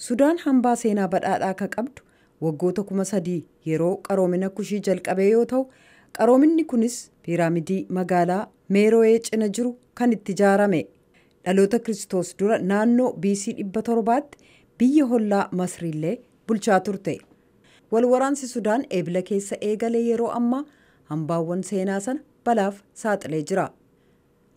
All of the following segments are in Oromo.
Sudaan hambaa seenaa badhaadhaa akka qabdu waggoota 3000 yeroo qaroomina Kushii jalqabee yoo ta'u, qaroominni kunis piiraamidii magaalaa Meeroo'ee cina jiru kan itti ijaarame. Dhaloota Kiristoos dura naannoo BC 700tti biyya hollaa Masriillee bulchaa turte. Walwaraansi Sudaan Eebila keessa eegale yeroo ammaa hambaawwan seenaa sana balaaf saaxilee jira.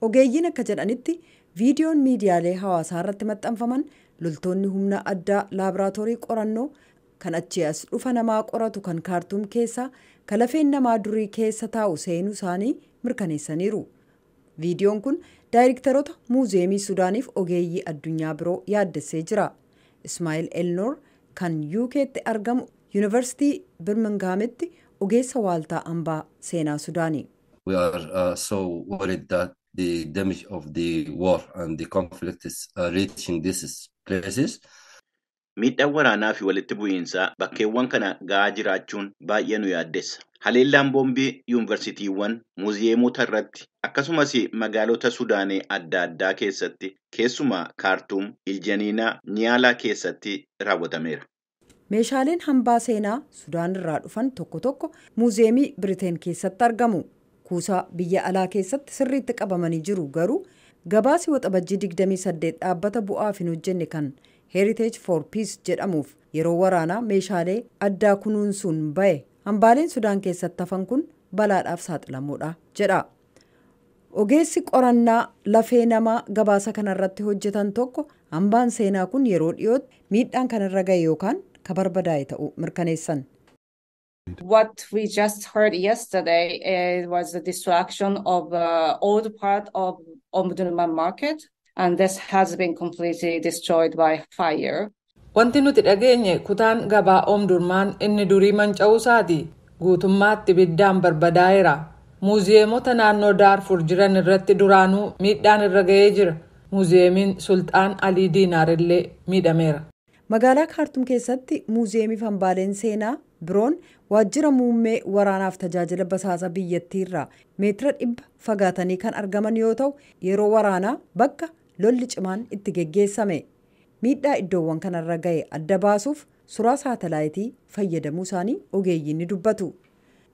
Ogeeyyiin akka jedhanitti, viidiyoon miidiyaalee hawaasaa irratti maxxanfaman loltoonni humna addaa laaboraatoorii qorannoo kan achii as dhufa namaa qoratu kan Kaartuum keessaa kalafeen namaa durii keessa taa'u seenuu isaanii mirkaneessaniiru. Viidiyoon kun daayirektaroota muuziyeemii Sudaaniif ogeeyyii addunyaa biroo yaaddessee jira. Ismaa'il Elnoor kan UK'tti argamu Yuunivarsiitii Birmingaamitti ogeessa waaltaa hambaa seenaa Sudaanii. We are so worried that the damage of the war and the conflict is reaching these places. Miidhaan waraanaa fi walitti bu'iinsaa bakkeewwan kana ga'aa jiraachuun baay'ee nu yaaddessa. Haleellaan boombii yuunivarsiitiiwwan, muuziyeemota irratti, akkasumas magaalota Sudaanii adda addaa keessatti, keessumaa Kaartuum, Iljaniinaa, Niyaalaa keessatti raawwatameera. Meeshaaleen hambaa seenaa Sudaan irraa dhufan tokko tokko muuziyeemii Biriteen keessatti argamu. Kuusaa biyya alaa keessatti sirriitti qabamanii jiru, garuu gabaasi Waxabajjii 28 dhaabbata bu'aaf hin hojjenne kan Heritage for Peace jedhamuuf yeroo waraanaa meeshaalee addaa kunuunsuun bahe hambaaleen Sudaan keessatti hafan kun balaadhaaf saaxilamuudha jedha. Ogeessi qorannaa lafee namaa gabaasa kanarratti hojjetan tokko hambaan seenaa kun yeroo dhiyootti miidhaan kanarra gahe yookaan ka barbadaa'e ta'uu mirkaneessan. What we just heard yesterday was the destruction of old part of Omdurman market, and this has been completely destroyed by fire. Wanti nuti dhageenye kutaan gabaa Oomdurmaan inni durii manca'uu isaati. Guutummaatti ibiddaan barbadaa'eera. Muuziyeemota naannoo Daarfur jiran irratti duraanuu miidhaan irra ga'ee jira. Muuziyeemiin Sulxaan Alii Diinaar illee miidhameera. Magaalaa Kaartum keessatti muuziyeemii hambaaleen seenaa biroon waajjira muummee waraanaaf tajaajila basaasa biyyattiirraa meetira 100 fagaatanii kan argaman yoo ta'u, yeroo waraanaa bakka lolli cimaan itti geggeessame. Miidhaa iddoowwan kanarra ga'e adda baasuuf suuraa saatalaayitii fayyadamuu isaanii ogeeyyiin ni dubbatu.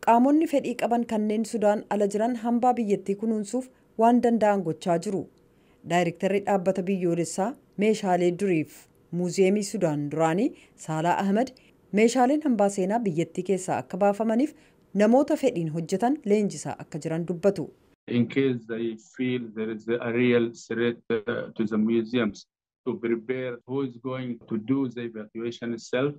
Qaamonni fedhii qaban kanneen Sudaan ala jiran hambaa biyyattii kunuunsuuf waan danda'an gochaa jiru. Daayirektarri dhaabbata biyyoolessaa meeshaalee duriif muuziyeemii Sudaan duraanii Saalaa Ahmed meeshaaleen hambaa seenaa biyyattii keessaa akka baafamaniif namoota fedhiin hojjetan leenjisaa akka jiran dubbatu. In case they feel there is a real threat to the museums, to prepare who is going to do the evacuation itself.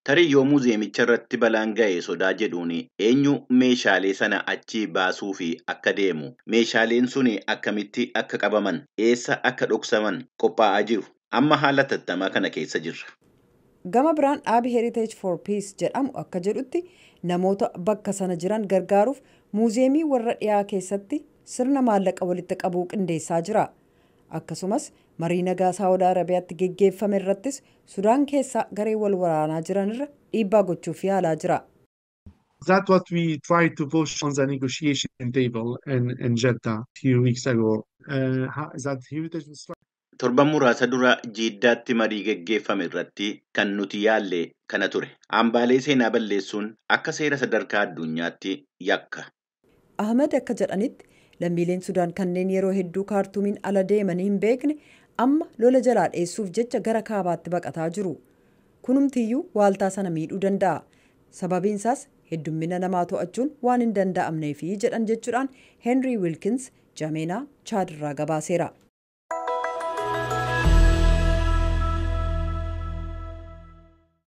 Tarii yoo muuziyeemicha irratti balaan ga'e sodaa jedhuun eenyu meeshaalee sana achii baasuu fi akka deemu, meeshaaleen sun akkamitti akka qabaman, eessa akka dhoksaman qophaa'aa jiru. Amma haala tattamaa kana keessa jirra. Gama biraan dhaabi Heritage for Peace jedhamu akka jedhutti, namoota bakka sana jiran gargaaruuf muuziyeemii warra dhiyaa keessatti sirna maallaqa walitti qabuu qindeessaa jira. Akkasumas marii nagaa Saawud Arabiyaatti geggeeffame irrattis Sudaan keessaa garee wal waraanaa jiran irra dhiibbaa gochuuf yaalaa jira. That's what we tried to push on the negotiation table in Jeddah a few weeks ago. That heritage was Torban muraasa dura Jiiddaatti marii geggeeffame irratti kan nuti yaalle kana ture. Hambaalee seenaa balleessuun akka seera sadarkaa addunyaatti yakka. Ahmed akka jedhanitti, lammiileen Sudaan kanneen yeroo hedduu Kaartuumiin ala deemanii hin beekne amma lola jalaa dheessuuf jecha gara kaabaatti baqataa jiru. Kunumtiyyuu waaltaa sana miidhuu danda'a. Sababiinsaas heddummina namaa to'achuun waan hin danda'amneefi jedhan jechuudhaan Henry Wilkins Jameenaa Chaad irraa gabaaseera.